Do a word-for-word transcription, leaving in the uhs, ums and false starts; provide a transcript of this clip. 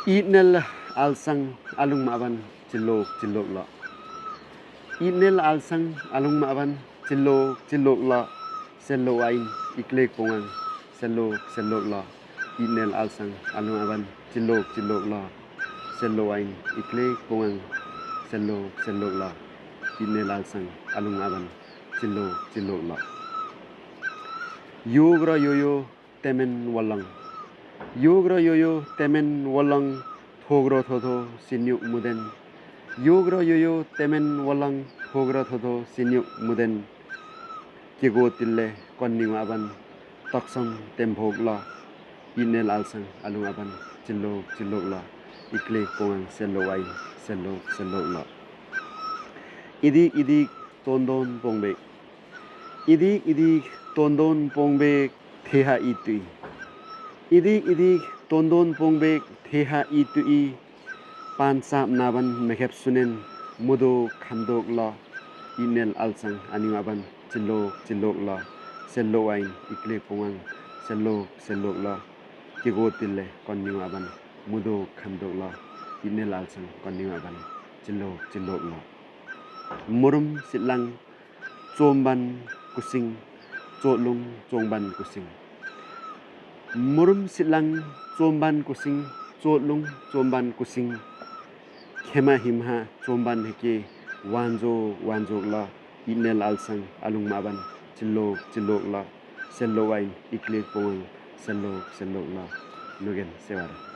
Idnel alsang alung maban jilok jilok la. Idnel alsang alung maban jilok jilok la. Selo wain iklek pongang selo selo la. Idnel alsang alung maban jilok jilok la. Selo wain iklek pongang selo selo la. Idnel alsang alung maban jilok jilok la. Yogra yoyo temen walang. Yogra yoyo temen walang thogra thotho sinyuk muden. Yogra yoyo temen walang thogra thotho sinyuk muden. Kigo tille kon niwa aban taksang temphok la. Idnel alsang alung aban jilok jilok la. Iklek pongang selo wain selo selo la. Idik idik tondon pongbek. Idik idik tondon pongbek theha itui. Idik idik tondon pongbek theha itui. Pansap naban mekhep sunen mudok khandok la. Idnel alsang aniwa aban jilok jilok la. Selo wain iklek pongang selo selo la. Kigo tille kon niwa aban mudok khandok la. Idnel alsang kon niwa aban jilok jilok la. Murum sitlang chomban kusing, chotlung chomban kusing. Murum sitlang chomban kusing, chotlung chomban kusing. Khema himha chomban heke wanjok wanjok la. Idnel alsang alung maban jilok jilok la. Selo wain iklek pongang selo selo la. Nugen sewara.